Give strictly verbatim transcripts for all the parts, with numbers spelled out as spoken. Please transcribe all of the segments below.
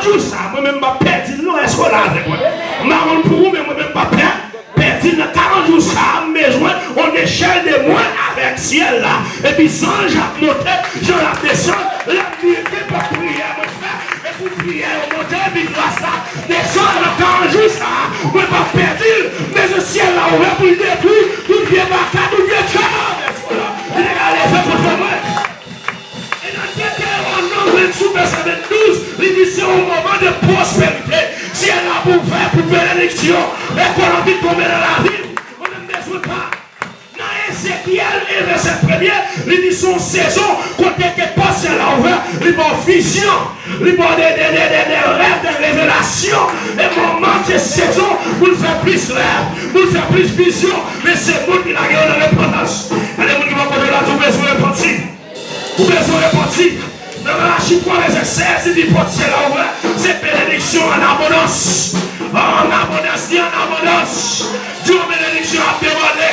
jou sa, mwen menm m p ap pèdi l non, èske w la avèk mwen? M pa konn pou ou, men mwen menm m p ap pè-, pèdi l nan karant jou sa, m bezwen yon nechèl de mwen avèk syèl la. Epi zanj ap monte, jan l ap desann, lè m vire tèt, priyè mwen fè, epi priyè yo monte, epi gras la desann nan karant jou sa, mwen p ap pèdi l, m bezwen syèl la ouvè pou l detwi tout vye baka, tout vye djab, èske w la? Li te ka leve kont mwen. E nan Detewonòm vennsenk, vèsè venndouz, li di se yon moman de pwosperite. Syèl la ap ouvè pou benediksyon. Ekonomi tonbe nan lavi m. Mwen menm bezwen pa. Nan Ezekyèl en, vèsè premye, li di se yon sezon kote ke pòt syèl la ouvè, li ba w vizyon, li ba w de, de, de, de, de rèv, de revelasyon. E moman se sezon pou l fè plis rèv, pou l fè plis vizyon. Men se moun ki lage yo nan repantans. Gade moun ki bò kote w la, di w bezwen repanti. Ou bezwen repanti. Nan Malachi twa vèsè sèz, li di pòt syèl la ouvè. Se benediksyon an abondans. An abondans, di an abondans. Di yon benediksyon ap debòde.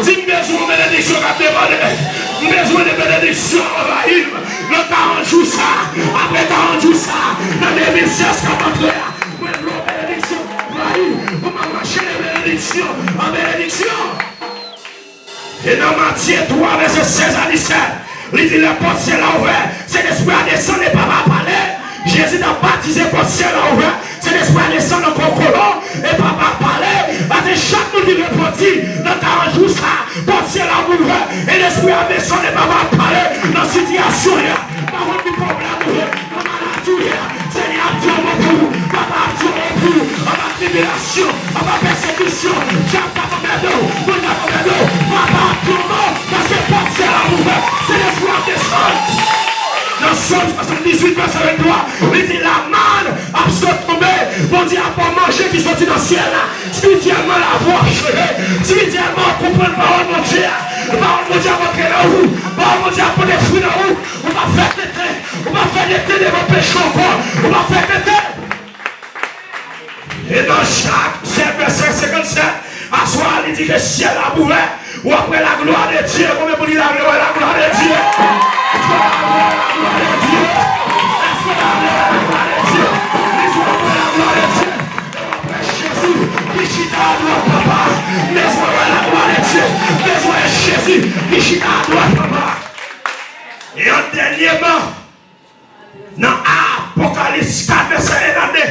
Di m bezwen yon benediksyon k ap debòde. M bezwen de benediksyon anvayi m. Nan karant jou sa, apre karant jou sa, nan de mil sèz k ap antre a, mwen vle yon benediksyon anvayi m. Pou m ap mache de benediksyon an benediksyon. E nan Matye twa, vèsè sèz a disèt, li di lè pòt syèl la ouvè, Sentespri a desann e Papa a pale. Jezi t ap batize, pòt syèl la ouvè, Sentespri a desann ankò kolon, e Papa a pale. Paske chak moun ki repanti nan karant jou sa, pòt syèl la ouvè, e Lespri a desann e Papa a pale nan sitiyasyon yo. Pa konn ki pwoblèm ou ye, nan maladi ou ye, Senyè ap di yon mo pou ou, Papa ap di yon mo pou ou, anba tribilasyon, anba pèsekisyon, dyab t ap anmède w, moun t ap anmède w, Papa ap di yon mo, paske pòt syèl la ouvè, Sentespri a desann. Nan Sòm swasanndizuit, vèsè venntwa, li di, lamàn ap sot tonbe, Bondye ap ba w manje ki soti nan syèl la. Espirityèlman, lavi w ap chanje. Espirityèlman, w ap konprann pawòl Bondye a. Pawòl Bondye ap antre nan ou. Pawòl Bondye ap pote fwi nan ou. Ou p ap fè tenten. Ou p ap fè tenten devan peche ankò. Ou p ap fè tenten. E nan Jak sèt, vèsè senkannsèt, aswè a, li di ke syèl la ap ouvè. W ap wè la gloire de Dieu. Konbyen moun ki ta vle wè la gloire de Dieu? Èske w ta vle wè la gloire de Dieu? Èske w ta vle wè la gloire de Dieu? Li di w ap wè la gloire de Dieu. E w ap wè Jezi ki chita adwat Papa. M bezwen wè la gloire de Dieu. M bezwen wè Jezi ki chita adwat Papa. E an dènyèman, nan Apokalips kat, vèsè en a de,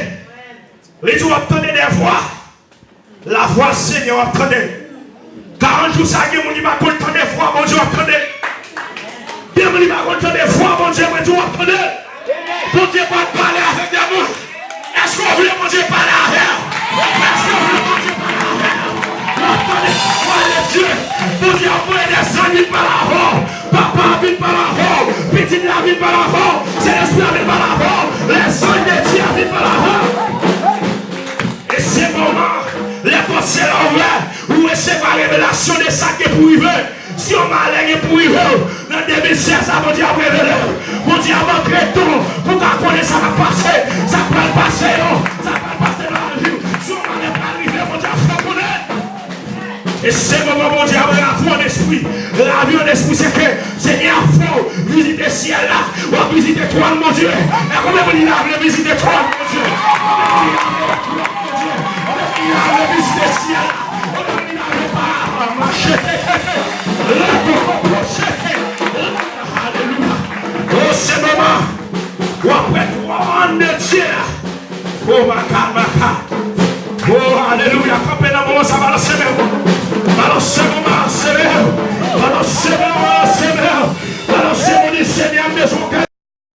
li di w ap tande de vwa. Lavwa Senyè w ap tande. Karant jou sa, gen moun ki pa konn tande vwa Bondye w ap tande. Gen moun ki pa konn tande vwa Bondye, mwen di w ap tande. Bondye pral pale avèk de moun. Èske w vle Bondye pale avè w? Èske w vle Bondye pale avè w? W ap tande pawòl de Dye. Bondye ap voye de zanj vin pale avè w. Papa a vin pale avè w. Pitit la vin pale avè w. Sentespri a vin pale avè w. Lèzanj de Dye a vin pale avè w. E se moman, lè pòt syèl la ouvè, ou resevwa revelasyon de sa k gen pou rive. Si yon malè gen pou rive w, nan de mil sèz la, Bondye ap revele w. Bondye ap antre tan pou w ka konnen sa k ap pase, sa k pral pase yo, sa k pral pase nan lavi w. Si yon malè pral rive, Bondye ap fè w konnen. E se moman Bondye ap lave w an espri. Lave w an espri, se ke Senyè ap fè w vizite syèl la. W ap vizite twòn Bondye. E konbyen moun ki la vle vizite twòn Bondye? Konbyen moun ki la vle wè twòn Bondye? Konbyen moun ki la vle vizite syèl la? Konbyen moun ki la vle pa mache? Alelouya. O, se moman w ap wè twòn de Dye a. O, maka, maka. O, alelouya. Kanpe nan moman sa, balanse men w. Balanse men w, balanse men w. Balanse men w.